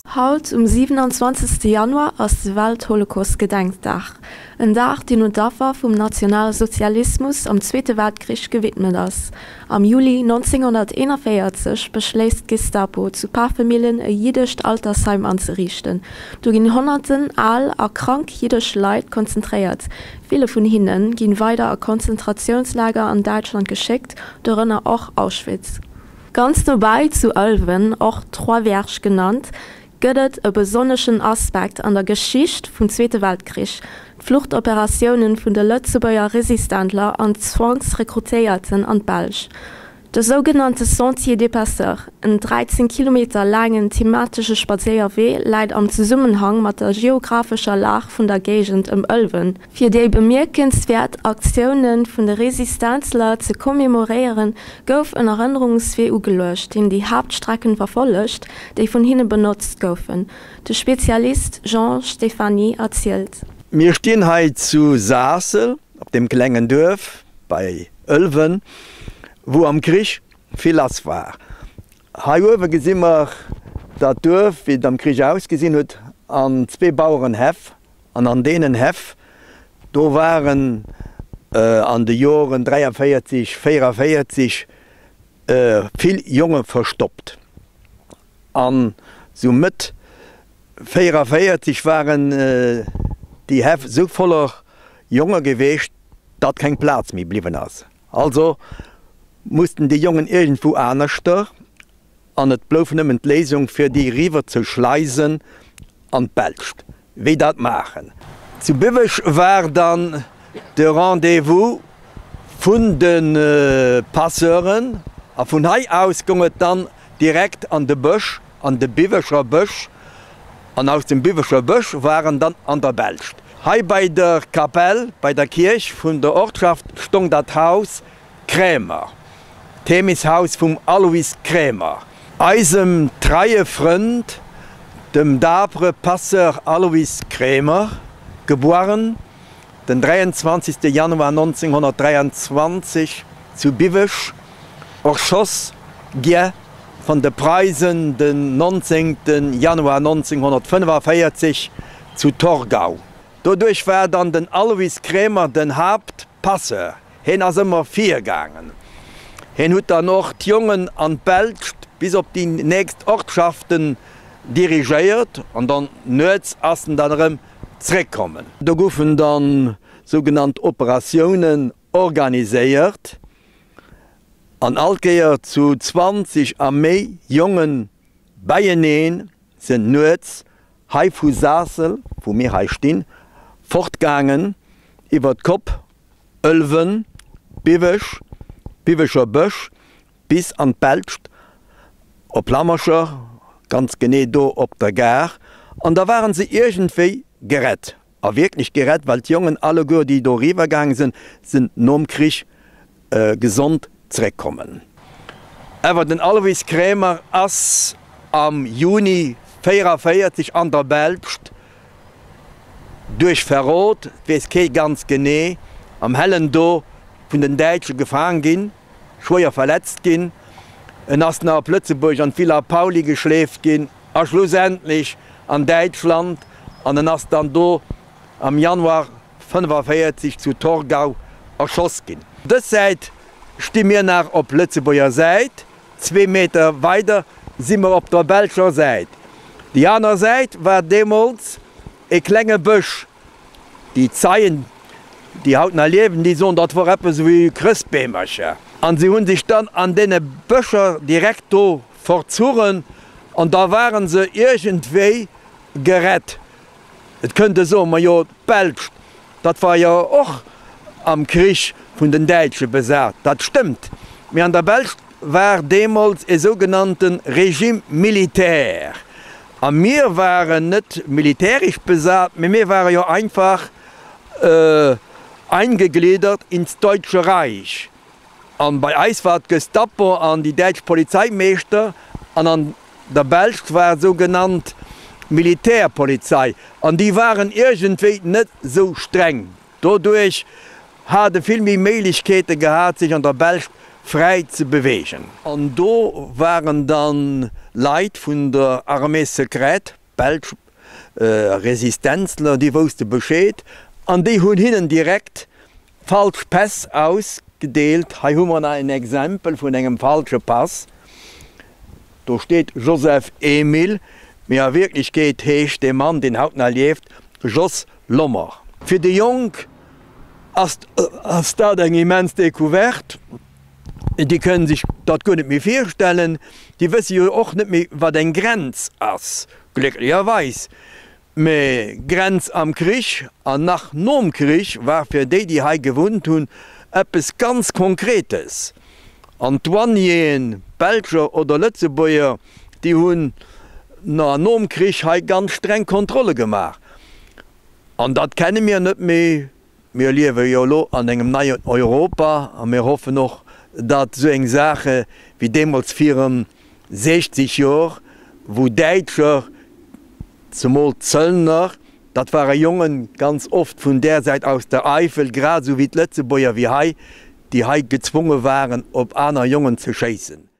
Haut um 27 Januar ass de Welt-Holocaust-Gedenkdag. En Dag, deen un d'Affer vum Nationalsozialismus am Zweete Weltkrich gewidmet ass. Am Juli 1941 beschléisst d'Gestapo, zu Pafemillen e jiddescht Altersheim anzeriichten. Do ginn honnerten al a krank jiddesch Leit konzentréiert. Ville vun hinne ginn weider a Konzentratiounslager an Däitschland geschéckt, dorënner och Auschwitz. Ganz nobäi zu Ëlwen, och Trois-Vierges genannt, gëtt et e besonneschen Aspekt an der Geschicht vum Zweete Weltkrich, d'Fluchtoperatiounen vun de Lëtzebuerger Resistentler an Zwangsrekrutéierten an d'Belsch. De sougenannte Sentier des Passeurs, en 13 Kilometer laangen thematesche Spadséierwee, läit am Zesummenhang mat der geographescher Lag vun der Géigend ëm Ëlwen. Fir déi bemierkenswäert Aktioune vun de Resistenzler ze commemoréieren, gouf en Erënnerungswee ugeluecht, deen déi Haaptstrecken verfollegt, déi vun hinne benotzt goufen. De Spezialist Jean Stephany erzielt. Mir stinn hei zu Saassel, op deem klengen Duerf bei Ëlwen, wou am Krich vill lass war. Hei uewe gesi mer dat Duerf, wéi et am Krich ausgesinn huet, an zwee Bauerenhäff. An an deenen Häff, do waren an de Joren 43, 44 vill Jonge verstoppt. An sou Mëtt 44 waren déi Häff sou voller Jonge geweecht, datt keng Plaz méi bliwwen ass. Also mussten déi Jongen iergendwou aneschter an et blouf nëmmen d'Léisung fir déi eriwwer ze schleisen an d'Belscht. Wéi dat maachen? Zu Biwech war dann de Rendez-vous vun de Passeuren a vun hei aus goung et dann direkt an de Bësch, an de Biwecher Bësch an aus dem Biwecher Bësch war en dann an der Belscht. Hei bei der Kapell, bei der Kierch vun der Ortschaft stong dat Haus Krämer, d'Hemishaus vum Alois Krämer, eisem treie Frënd, dem dapere Passeur Alois Krämer, gebueren den 23. Januar 1923 zu Biwech, erschoss giä von de Preisen den 19. Januar 1945 zu Torgau. Doduerch war dann den Alois Krämer den Haaptpasseur. Heen ass ëmmer virgaangen. Heen hutt dann och d'Jongen an d'Belscht bis op déi nächst Ortschaften dirigéiert an dann nuets ass en dann erëm zréckkommen. Do goufen dann sougenannt Operatiounen organiséiert an all Kéier zu 20 a méi Jongen beieneen sinn nuets hei vu Saassel, wou mir hei stinn, fortgaangen iwwer d'Kopp Ëlwen, Biwech, Biwecher Bësch bis an d'Belscht op Lamerscher, ganz genee do op der Gare, an da waren se iergendwéi gerett. A wierklech gerett, well d'Jongen alleguer, déi do eriwwer gaange sinn, sinn nom Krich gesond zeréckkommen. Awer den Alois Kremer ass am Juni 44 an der Belscht Duerch Verrot, et weess kee ganz genee, am hellen Do vun den Däitsche gefaang ginn, schwéier verletzt ginn. En ass nach op Lëtzebuerg an d'Villa Pauly geschleeft ginn a schlussendlech an Däitschland an en ass dann do am Januar 45 zu Torgau erschoss ginn. Dës Säit sti mir nach op Lëtzebuerger Säit, Zwee Meter weider si mer op der belscher Säit. Déi aner Säit war deemools e klenge Bësch. Déi Zeien, déi haut nach liewen, déi soen, dat wor eppes ewéi Chrëstbeemercher. An si hu sech dann an deene Bëscher direkt do verzuchen an da ware se iergendwéi gerett. Et kënnt e soen, majo d'Belscht, dat war jo och am Krich vun den Däitsche besat. Dat stëmmt, mee an der Belscht war deemools e sougenannte Régime militaire a mir waren net militäresch besat, mee mir ware jo einfach eingegliedert ins Deutsche Reich. An bei eis war d'Gestapo an déi däitsch Polizeimeeschter an an der Belscht war sougenannt Militärpolizei an déi waren iergendwéi net sou streng. Doduerch hat e vill méi Méiglechkeete gehat sech an der Belscht. fräi ze beweegen. An do waren dann Leit vun der Armée secrète, belsch Resistenzler, déi wousste Bescheed an déi hunn hinnen direkt falsch Päss ausgedeelt. Hei hu mer nach en Exempel vun engem falsche Pass. Do steet Joseph Emile, mee a Wierklechkeet heescht dee Mann, deen haut nach lieft, Jos Lommer. Fir déi Jonk ass dat eng immens Decouverte. Déi kënnen sech dat guer net méi virstellen. Déi wësse jo och net méi, wat eng Grenz ass, glécklecherweis. Mä Grenz am Krich an nach nom Krich war fir déi, déi hei gewunnt hunn, eppes ganz Konkretes. An d'Douanieren, Belscher oder Lëtzebuerger, déi hunn nom Krich hei ganz streng Kontrolle gemaach. An dat kenne mir net méi. Mir liewe jo elo an engem neien Europa a mir hoffen och, datt esou eng Saache wéi deemools virun 60 Jor, wou Däitscher, zemol Zöllner, dat ware Jongen ganz oft vun där Säit aus der Eifel, grad esou wéi d'Lëtzebuerger wéi hei, déi hei gezwonge waren op aner Jongen ze schéissen.